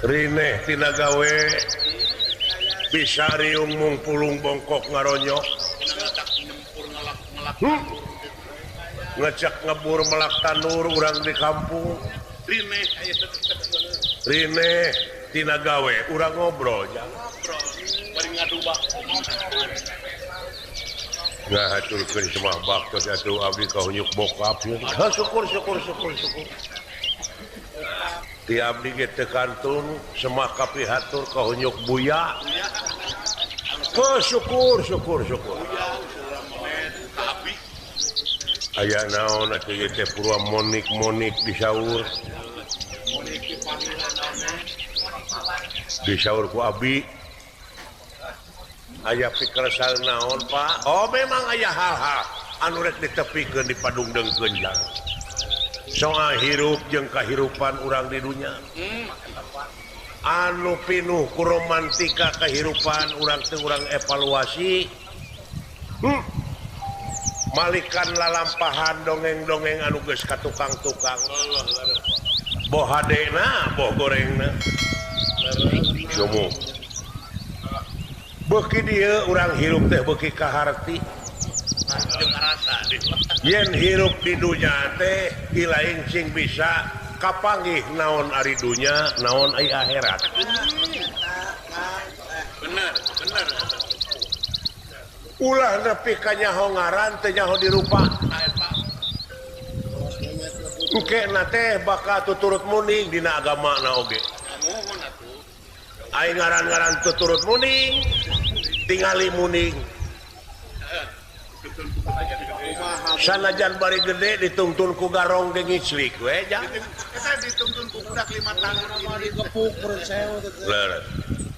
Rineh tina gawe bisa riung mung pulung bongkok ngaronyok. Ngecek ngebur melak tanur urang di kampung. Rineh tina gawe urang ngobrol jang. Ngahaturkeun semah baktos atuh abdi kahunyuk bokap. Ha syukur syukur syukur syukur. Ti abdi ge teu kantun semah kapihatur kahunyuk buya. Oh, syukur syukur syukur. Aya naon atuh ieu teh purwa monik-monik disaur. Disaur ku abdi. Aya pikersal naon Pak? Oh memang aya hal-hal anu rek ditepikeun dipadungdeungkeun jang. Soal hirup jeung kahirupan urang di dunya. Anu pinuh ku romantika kehirupan urang teu urang evaluasi. Malikan lalampahan dongeng-dongeng anu geus ka tukang-tukang. Boh hadena, boh gorengna. Jomo. Beuki dieu urang hirup teh beuki kaharti. Yen hirup di dunya teh ilaing cing bisa kapanggih naon ari dunya, naon ari akhirat. Bener, bener. Ulah nepi ka nyaho ngaran teh nyaho dirupa. Engke na teh bakal tuturut muning dina agamana oge. Ai ngaran-ngaran tuturut muning, tingali muning. Sanajan bari gede ditungtun ku garong ge ngiclik we jang. Eta ditungtun ku budak 5 tahun dikepuk perut saya. Leres.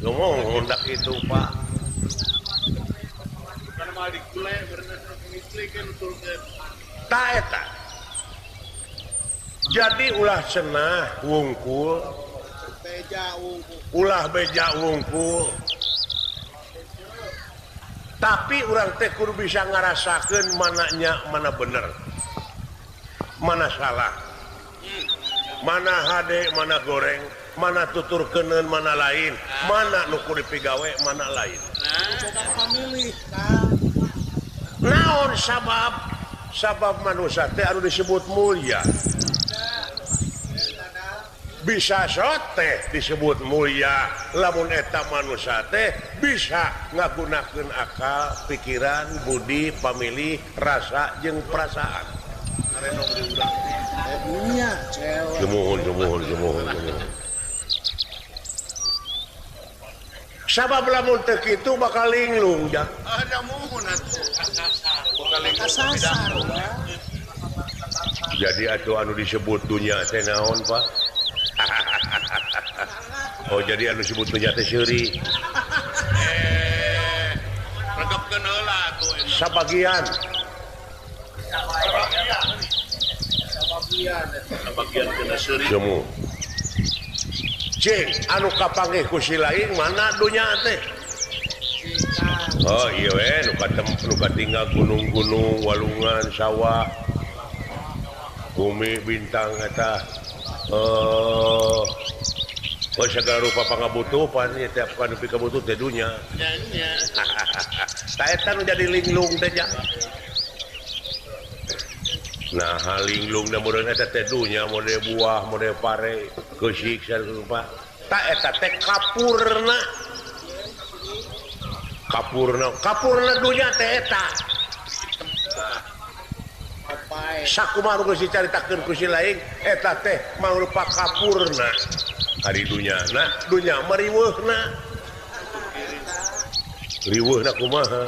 Ngomong hendak itu Pak. Kan mal digule bener ngiclikeun turunkeun. Ta eta. Jadi ulah cenah wungkul. Beja wungkul. Ulah beja wungkul. Tapi urang teh kudu bisa ngarasakeun mananya mana bener. Mana salah. Mana hade, mana goreng, mana tutur keuneun, mana lain, mana nu kudu dipigawe, mana lain. Naon sabab? Sabab manusia teh anu disebut mulia. Bisa sote disebut mulia lamun eta manusia teh bisa ngagunakeun akal, pikiran, budi, pamilih, rasa jeung perasaan. Gemuhun, gemuhun, gemuhun, gemuhun. Sabab lamun teu kitu bakal linglung jang. Jadi atuh anu disebut dunya teh naon Pak? Oh jadi anu disebut dunya teh seuri. Regepkeun heula atuh. Sabagian. Sabagian kena seuri. Semu. Cing anu kapanggih ku si lain mana dunya teh? Oh iya we nu katem nu katinggal gunung-gunung, walungan, sawah, bumi, bintang eta. Oh segala rupa pangabutuhan ya tiap kanu pikabutuh teh dunya. Nya. Ta eta nu jadi linglung teh nya. Nah, linglung da meureun eta teh dunya mode buah, mode pare, keusik segala rupa. Ta eta teh kapurna. Kapurna, kapurna dunya teh eta. Sakumaha nu geus dicaritakeun ku si lain eta teh mangrupa kapurna. Ari dunyana, dunya mah riweuhna. Riweuhna kumaha?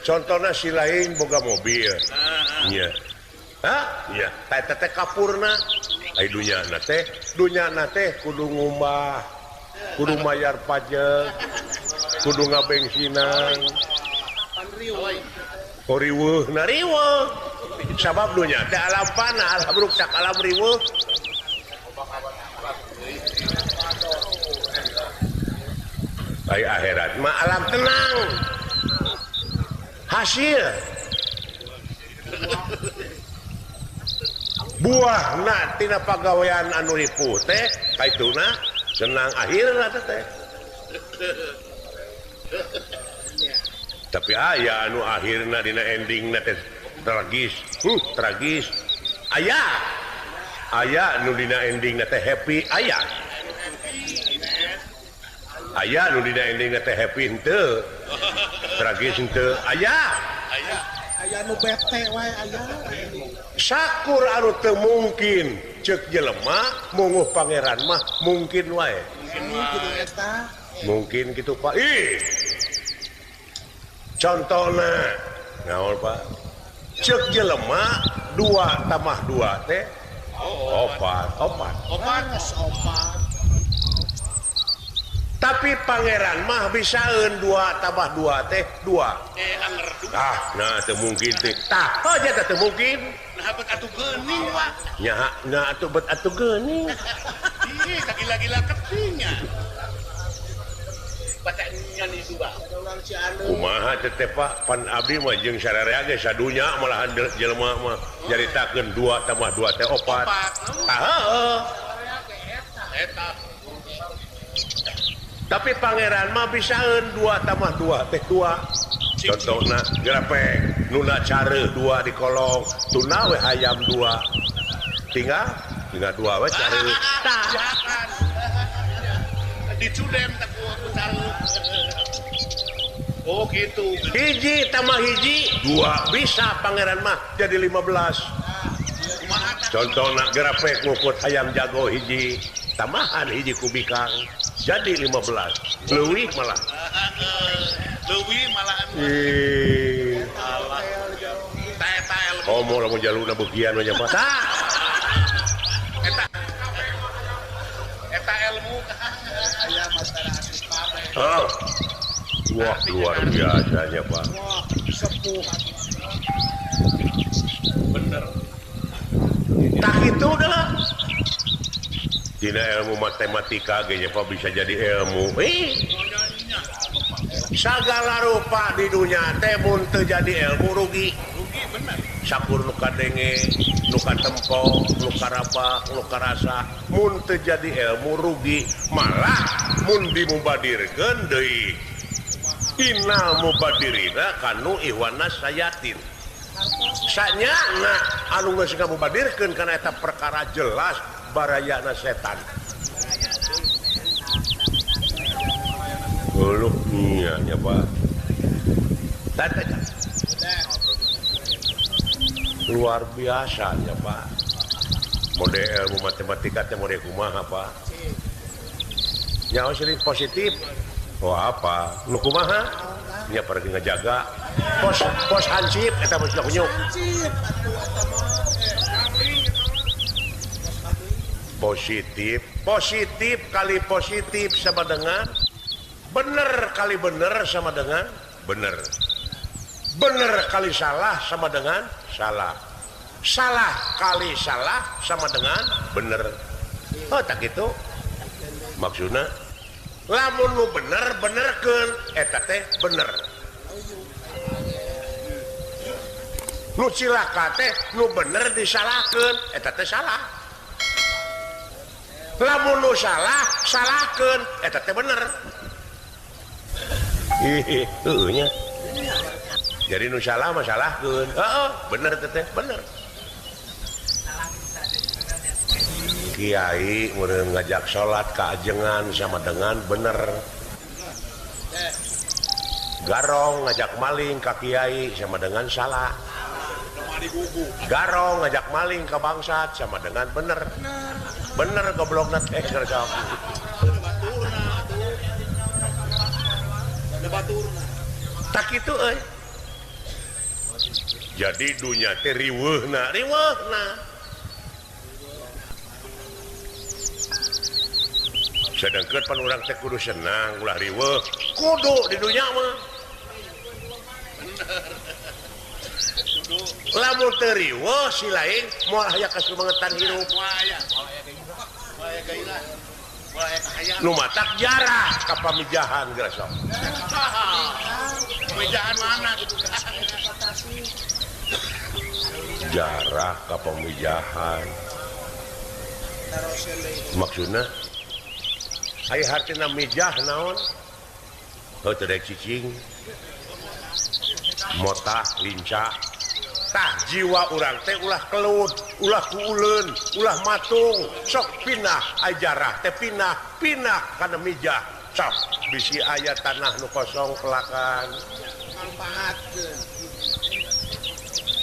Contona si lain boga mobil. Nya. Hah? Nya, ta eta teh kapurna. Ari dunyana teh kudu ngumbah, kudu mayar pajak, kudu ngabengsinan. Oh riweuhna riweuh. Sabab dunya teh alam fana, alam ruksak, alam riweuh. Ai akhirat mah alam tenang. Hasil buahna tina pagawean anu ripuh teh kaituna Senang akhirna teh. Tapi aya anu akhirna dina endingna teh tragis. Tragis. Aya. Aya nu dina endingna teh happy, aya. Aya nu dina endingna teh happy henteu. Tragis henteu, aya. Aya. Aya nu bete wae aya. Sakur anu teu mungkin ceuk jelema munguh pangeran mah mungkin wae. Mungkin eta. Mungkin kitu Pak. Ih. Contohna naon Pak? Ceuk jelema 2 tambah 2 teh 4, 4. 4. Tapi pangeran mah bisaeun 2 tambah 2 teh 2. Anger 2. Ah, nah teu mungkin teh. Tah, aja teh teu mungkin. Nah bet atuh geuning wa. Nya, nah atuh bet atuh geuning. Ih, kagila-gila ketingnya. Baca nyan itu ba. Kumaha teh teh Pak, pan abdi mah jeung sararea ge sadunya malahan jelema mah nyaritakeun 2 tambah 2 teh 4. Tah heueuh. Eta. Tapi pangeran mah bisaeun 2 tambah 2 teh 2. Contohna gerepek nuna care 2 di kolong, tuna we hayam 2. Tinggal 2 we care. Tah. Dicudem tak ku care. Oh gitu. Hiji tambah hiji 2 bisa pangeran mah jadi 15. Contohna gerepek ngukut hayam jago hiji, tambahan hiji kubikang. Jadi 15. Leuwih malah. Leuwih malahan. Ih. Tae-tae. Komo lamun jaluna beukian we nya Pak. Tah. Eta. Eta ilmu aya masalah asup kabeh. Oh. Wah, luar biasanya Pak. Wah, sepuh. Bener. Tah itu adalah dina ilmu matematika ge nya Pak bisa jadi ilmu. Sagala rupa di dunia teh mun teu jadi ilmu rugi. Rugi bener. Sakur nu kadenge, nu katempo, nu karaba, nu karasa, mun teu jadi ilmu rugi. Malah mun dimubadirkeun deui. Innal mubadirina kanu ihwana sayatin. Sanyana anu geus ngamubadirkeun kana eta perkara jelas barayana setan. Uluh nya nya Pak. Tata. Luar biasa nya Pak. Mode ilmu matematika teh mode kumaha Pak? Nyaho sering positif. Oh apa? Nu kumaha? Nya pergi ngajaga. Pos pos hansip eta mah sudah kunyuk. Positif, positif kali positif sama dengan bener kali bener sama dengan bener. Bener kali salah sama dengan salah. Salah kali salah sama dengan bener. Oh tak gitu. Maksudna lamun nu bener benerkeun eta teh bener. Nu cilaka teh nu bener disalahkeun eta teh salah. Lamun nu salah salahkeun eta teh bener. Ih, heueuh nya. Jadi nu salah mah salahkeun. Heeh, bener teh bener. Kiai mun ngajak salat kaajengan sama dengan bener. Garong ngajak maling ka kiai sama dengan salah. Garong ngajak maling ka bangsat sama dengan bener. Bener goblokna teh kerja. Tak kitu euy. Jadi dunya teh riweuhna, riweuhna. Sedangkan pan urang teh kudu senang, ulah riweuh. Kudu di dunya mah. Lamun teu riweuh si lain moal aya kasumangetan hirup. Moal aya gairah. Moal aya kahayang. Nu matak jarah ka pamijahan geura sok. Pamijahan mana gitu. Jarah ka pamijahan. Maksudna Aya hartina mijah naon? Heuh teu daek cicing. Motah lincah. Tah jiwa urang teh ulah kelut, ulah kuuleun, ulah matung, sok pindah ajarah teh pindah, pindah kana mijah. Sok bisi aya tanah nu kosong pelakan. Manfaatkeun.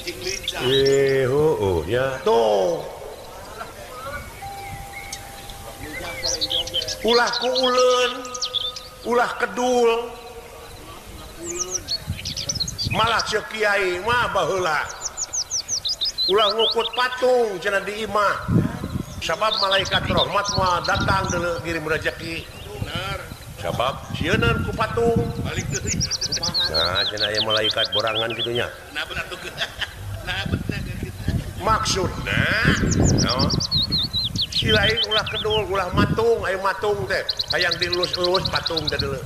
Cing lincah. Heueuh nya. Tuh. Ulah kuuleun, ulah kedul. Malah ceuk kiai mah baheula. Ulah ngukut patung cenah di imah. Sabab malaikat rahmat mah datang deuleu ngirim rezeki. Sabab sieuneun ku patung. Balik deui. Nah, cenah aya malaikat borangan kitu nya. Nah bener atuh. Nah bener kitu. Maksudna naon? Si lain ulah kedul, ulah matung, aya matung teh hayang dielus-elus patung teh deuleu.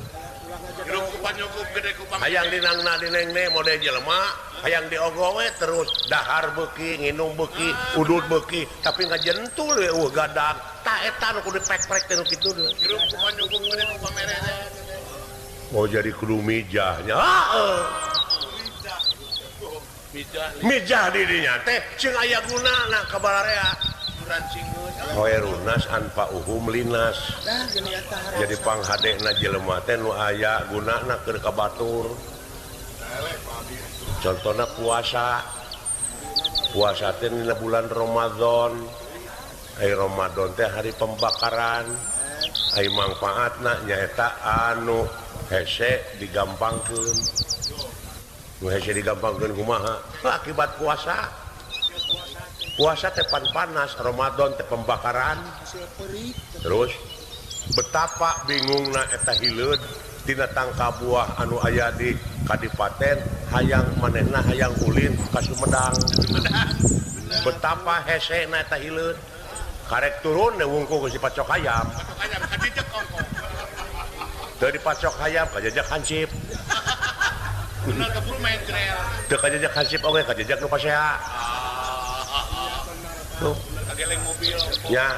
Hayang dinangna dinengne mode jelema, hayang diogo we terus dahar beuki, nginum beuki, udud beuki, tapi ngajentul we eueuh gadag. Tah eta nu kudu dipek-prek teh nu kitu deui. Oh jadi kudu mijahnya. Heeh. Mijah di dinya teh cing aya gunana ka balarea. Hoerunas anfa'uhum linas. Jadi panghadena jelema teh nu aya gunana keur ka batur. Contohna puasa. Puasa teh dina bulan Ramadan. Ai Ramadan teh hari pembakaran. Ai mangfaatna nyaeta anu hese digampangkeun. Nu hese digampangkeun kumaha? Akibat puasa. Puasa teh pan panas, Ramadan teh pembakaran. Terus betapa bingungna eta hileud tina tangka buah anu aya di kadipaten hayang manehna hayang ulin ka Sumedang. Betapa hesena eta hileud. Karek turun we wungkul geus dipacok hayam. Teu dipacok hayam kajajak hansip. Teu kajajak hansip oge kajajak nu pasea. Tuh. Ya,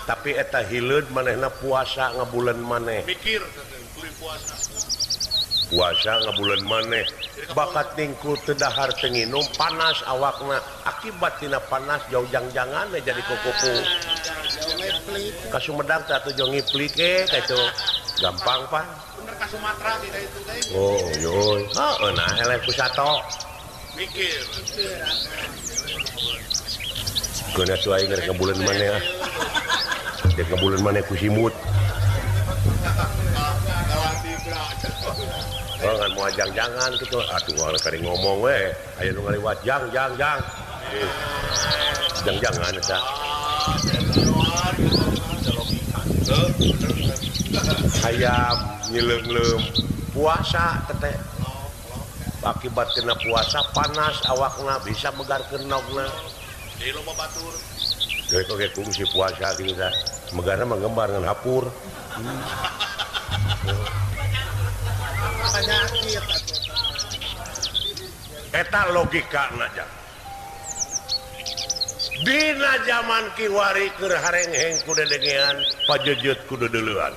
tapi eta hileud manehna puasa ngabulan maneh. Mikir puasa. Puasa ngabulan maneh. Bakat ningkul teu dahar teu nginum panas awakna. Akibat tina panas jauh jang-jangan jadi kukupu. Ka Sumedang teh atuh jauh ngiplik kitu. Gampang pan. Bener ka Sumatera tidak itu teh. Oh, yeuy. Heeh nah eleh ku sato. Mikir. Keuna tuh aing rek ngabulan maneh ah. Rek ngabulan maneh ku simut. Oh, ngan moal jang-jangan kitu. Atuh urang kari ngomong we, aya nu ngaliwat jang jang jang. Jang-jangan eta. Hayam nyileung-leum puasa teteh. Akibat kena puasa panas awakna bisa megarkeun nogna. Di loba batur. Deui oge kungsi puasa kitu tah. Megarna mah gembar ngan hapur. Eta logikana jang. Dina zaman kiwari keur harengheng ku dedengean, pajejeut ku dedeleuan.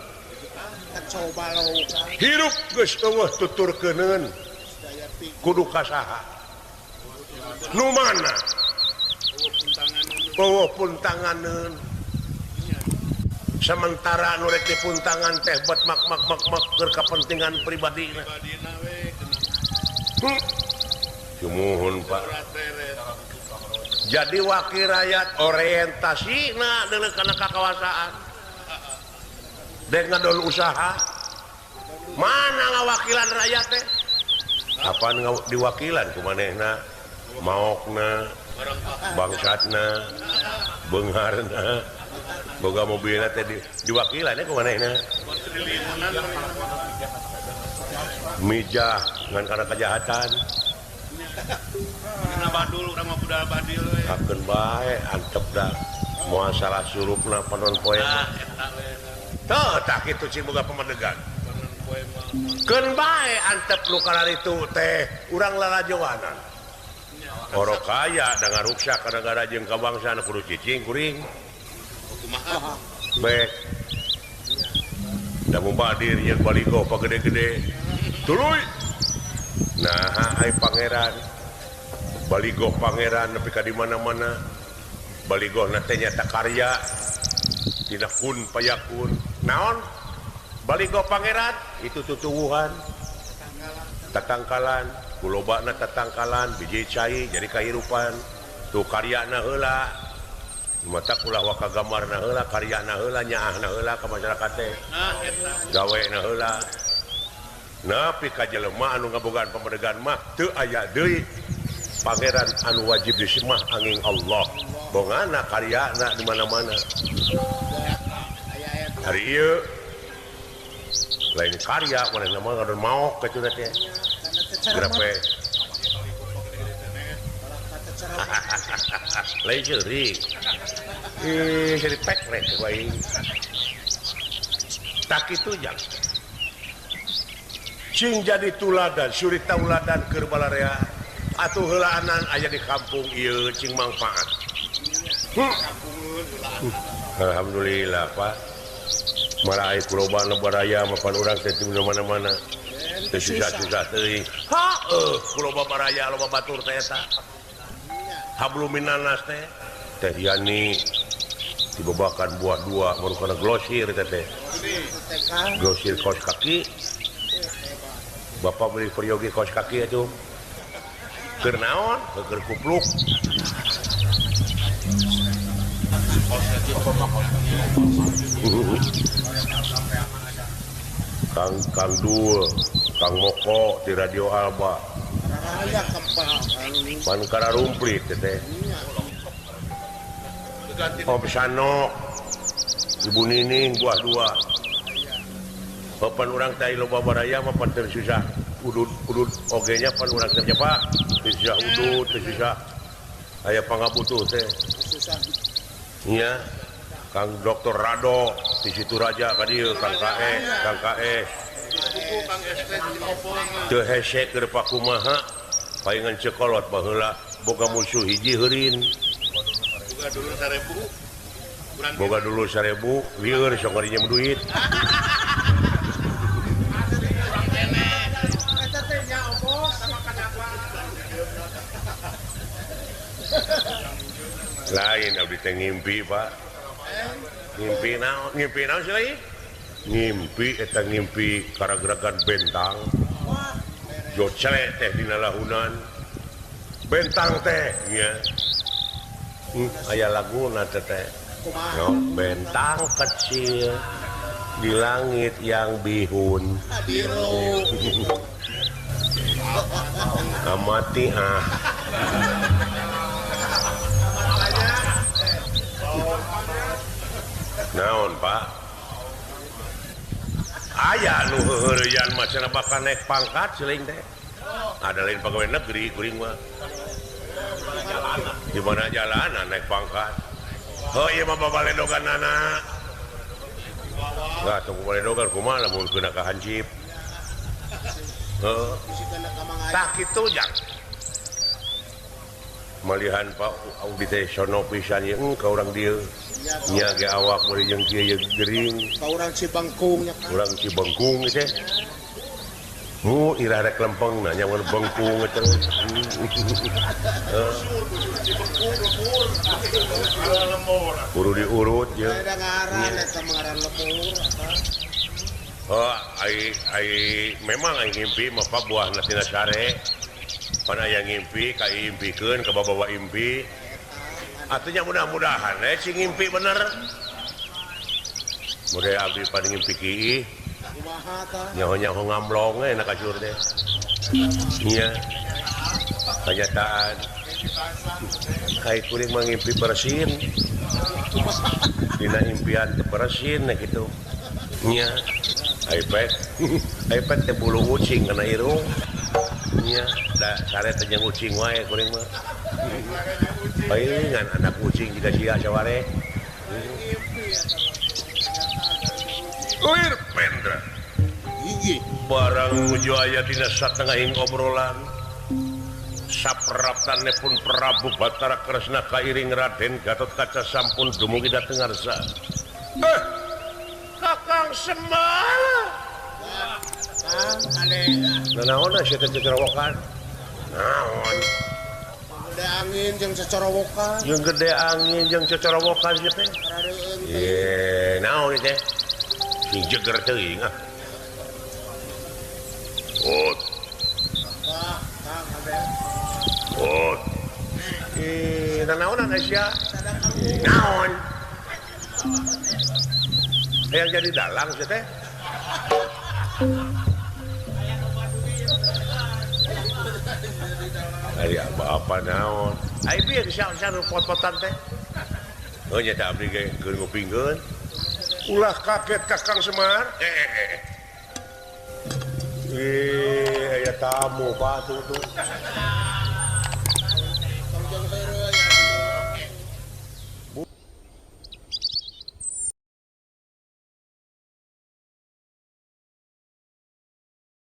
Hirup geus eueuh tuturkeuneun. Kudu ka saha? Nu mana? Eueuh puntanganeun. Sementara nu rek dipuntangan teh bet mak mak mak mak keur kapentingan pribadina. Sumuhun Pak. Jadi wakil rakyat orientasina deuleu kana kakawasaan. Dek ngadol usaha. Mana ngawakilan rakyat teh? Apaan diwakilan ku manehna? Maokna, bangsatna, beungharna, boga mobilna teh diwakilan ku manehna. Mijah ngan kana kejahatan. Kena badul urang mah budal badil we. Hakeun bae antep da moal salah surupna panon poe. Teu tah kitu cing boga pamadegan. Keun bae antep nu kararitu teh urang lalajoanan. Orok kaya da ngaruksak ka nagara jeung ka bangsa kudu cicing kuring. Kumaha? Baik. Da mubadir jeung baligo pagede-gede. Tuluy. Nah, ai pangeran. Baligo pangeran nepi ka di mana-mana. Baligo na teh nyata karya. Tina kun payakun. Naon? Baligo pangeran itu tutuwuhan. Tatangkalan, kulobana tatangkalan, biji cai jadi kahirupan. Tuh karyana heula. Mata kulah waka gambarna heula, karyana heula, nyaahna heula ka masyarakat teh. Gawena heula. Nepi ka jelema anu ngabogaan pamedegan mah teu aya deui pangeran anu wajib disemah angin Allah. Bongana karyana di mana-mana. Hari ieu lain karya manehna mah ngadon maok kitu teh. Grepe. Lain ceurik. Ih, jadi pekrek wae. Tak kitu jang. Cing jadi tuladan, suri tauladan keur balarea. Atuh heulaanan aya di kampung ieu cing mangfaat. Alhamdulillah, Pak. Marai kuloba baraya mapan urang teh di mana-mana. Teu susah-susah teuing. Heuh, kuloba baraya loba batur teh eta. Habluminanas teh. Teh Yani dibebakan buah dua baru kana glosir teh teh. Glosir kaos kaki. Bapak beli peryogi kaos kaki atuh. Keur naon? Keur kupluk. Kang Kang Dul, Kang Moko di Radio Alba. Pan kararumplit teh. Om Sano, Ibu Nining buah dua. Papan urang teh loba baraya mah pan teu susah. Udud-udud oge nya pan urang teh Pak. Teu susah udud, teu susah. Aya pangabutuh teh. Nya Kang Dr. Rado di situ raja ka dieu Kang KE, Kang KS. Teu hese keur pakumaha paingan cekolot baheula boga musuh hiji heurin. Boga dulur 1000. Boga dulur 1000, lieur sok ngarinjem duit. Lain abdi teh ngimpi, Pak. Ngimpi naon? Ngimpi naon sih lagi? Ngimpi eta ngimpi karagerakan bentang. Jocele teh dina lahunan. Bentang teh nya. Aya laguna teh teh. No, bentang kecil di langit yang bihun. Amati ah. Naon Pak? Aya nu heureyan mah cenah bakal naik pangkat siling teh. Ada lain pegawai negeri kuring mah. Di mana jalanan naik pangkat. Heuh ieu mah babaledoganana. Enggak tong babaledogan kumaha lamun keuna ka hansip. Heuh. Tah kitu jang. Malihan Pak Audi teh sono pisan ieu ka urang dieu. Nya ge awak meuli jeung kieu ye gering. Ka urang Cibengkung nya. Urang Cibengkung teh. Nu irah rek lempeng na nya mun bengkung terus. Kudu diurut ye. Ada ngaran eta ngaran lemur apa. Oh, ai ai memang ai ngimpi mah Pak buahna tina sare. Pan aya ngimpi ka impikeun ka bawa impi. Artinya mudah-mudahan sing ngimpi bener. Mudah abdi pan ngimpi kiih. Nyaho-nyaho ngamlong we na kasur teh. Nya. Kanyataan. Kai kuring mah ngimpi bersin. Dina impian teh bersin nah kitu. Nya. iPad. iPad teh bulu ucing kana irung. Nya, da sare teh jeung ucing wae kuring mah. Palingan anak kucing jika sia saware. Uir Pendra. Hiji barang nuju aya dina satengahing obrolan. Sapraptane pun Prabu Batara Kresna kairing Raden Gatotkaca sampun dumugi dhateng ngarsa. Kakang Semar. Nanaon sia teh cecorowokan? Naon? Gede angin jeung cecorowokan. Jeung gede angin jeung cecorowokan sia teh. Ye, naon teh? Sing jeger teuing ah. Ot. Ot. Eh, nanaonan sia? Naon? Yang jadi dalang sia teh. Ari apa naon? Ai bieu sia nu pot-potan teh. Oh nya teh abdi ge keur ngupingkeun. Ulah kaget Kakang Semar. Aya tamu Pak tuh tuh.